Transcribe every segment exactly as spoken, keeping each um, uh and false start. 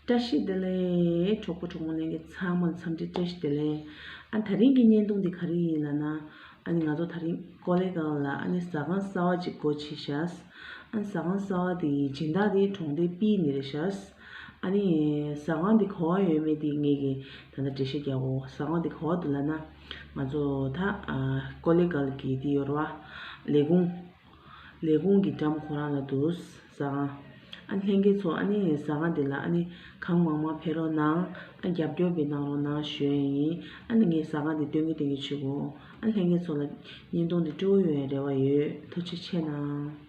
བཀྲ་ཤིས་བདེ་ལེགས། གྲོགས་པོ་གྲོགས་མོ་ལྷན་རྒྱས་ཚང་མ་ལ་འཚམས་འདྲི་བཀྲ་ཤིས་བདེ་ལེགས། ཨ་ནི་དེ་རིང་གི་བརྙན་ཐུང་འདི་ག་རེ་ཡིན་ལབ་ན། ཨ་ནི་ང་ཚོ་དེ་རིང་ཀོ་ལེ་གྷལ་ལ་ཨ་ནི་ཟ་ཁང་གསར་པ་ཅིག་སྒོ་ཕྱེ་ཤག་ཨ་ནི་ཟ་ཁང་གསར་པ་དེ་ཡི་སྦྱིན་བདག་དེ་གྲོང་སྡེ་པི་ནས་རེད་ཤག་ཨ་ནི་ཟ་ཁང་དེ་ག་པར་ཡོད་མེད་དེ་ངས་ཀྱི་ད་ལྟ་འགྲེལ་བཤད་རྒྱག་གོ་ཟ་ཁང་དེ་ག་པར་འདུག་ལབ་ན། ང་ཚོ་ད་ཨ་ཀོ་ལེ་གྷལ་གྱི་དེ་ཡོད་རེད་བ། ལས་ཁུངས། ལས་ཁུངས་ཀྱི་འགྲམ་ཁོ་རང་ལ་འདུག་ཟ་ཁང་། ཨ་ནི་ལྷན་རྒྱས་ཚོ་ཨ་ནི་ཟ་ཁང་འདི་ལ་ཨ་ནི་གང་མང་མང་ཕེབས་རོགས་གནང་། ཨ་རྒྱབ་སྐྱོར་བྱེད་གནང་རོགས་གནང་ཞུ་ཡ་ཡིན། ཨ་ནི་ངས་ཟ་ཁང་འདི་སྟོན་གི་སྟོན་གི་བྱེད་གོ་ཨ་ལྷན་རྒྱས་ཚོ་ལ་བརྙན་ཐུང་འདི་སྤྲོ་པོ་ཡོང་ཡ་རེ་བ་ཡོད། ཐུགས་རྗེ་ཆེ་གནང་།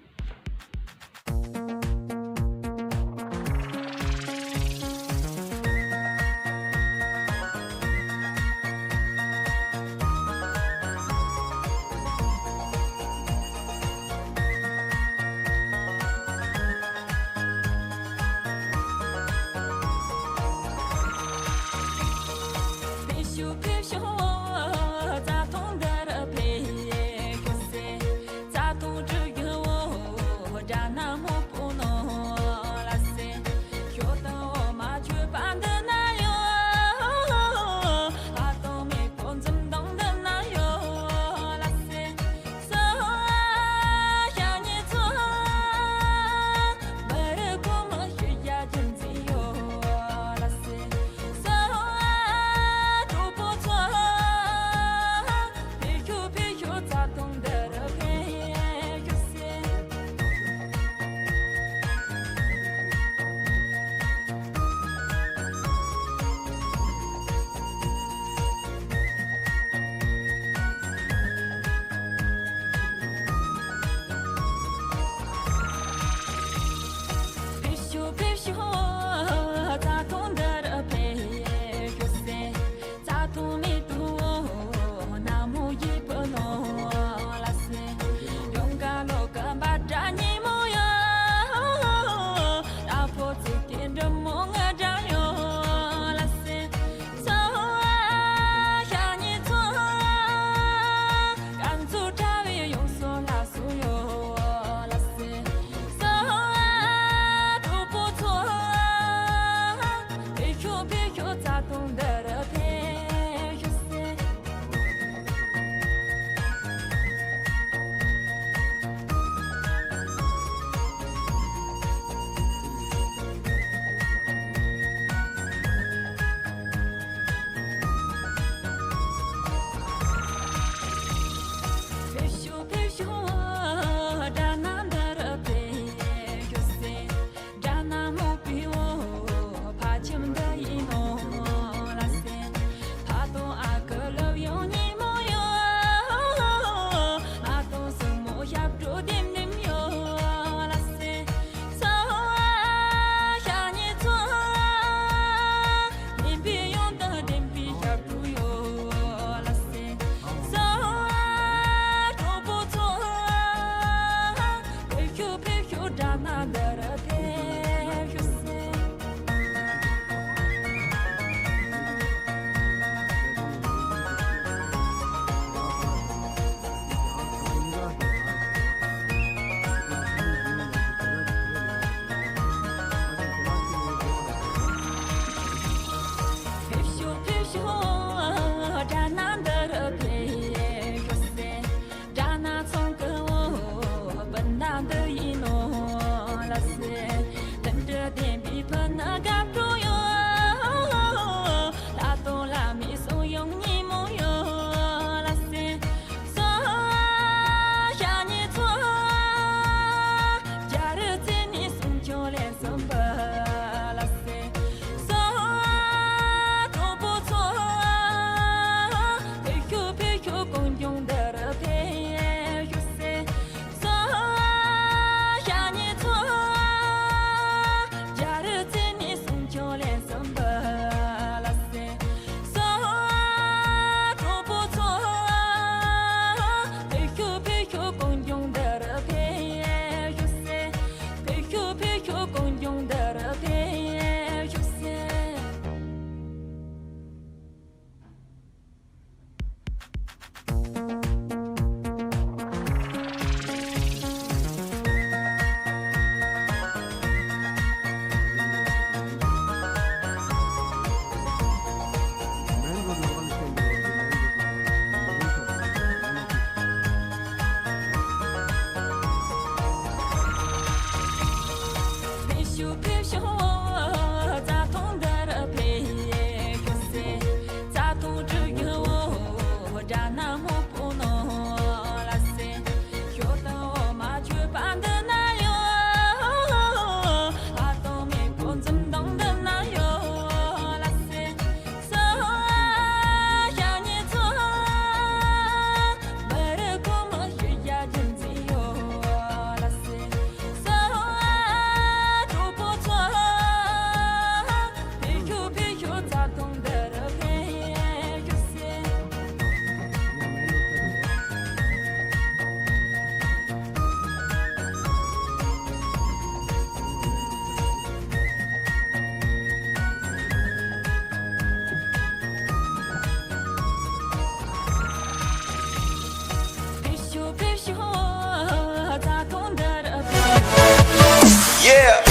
Yeah,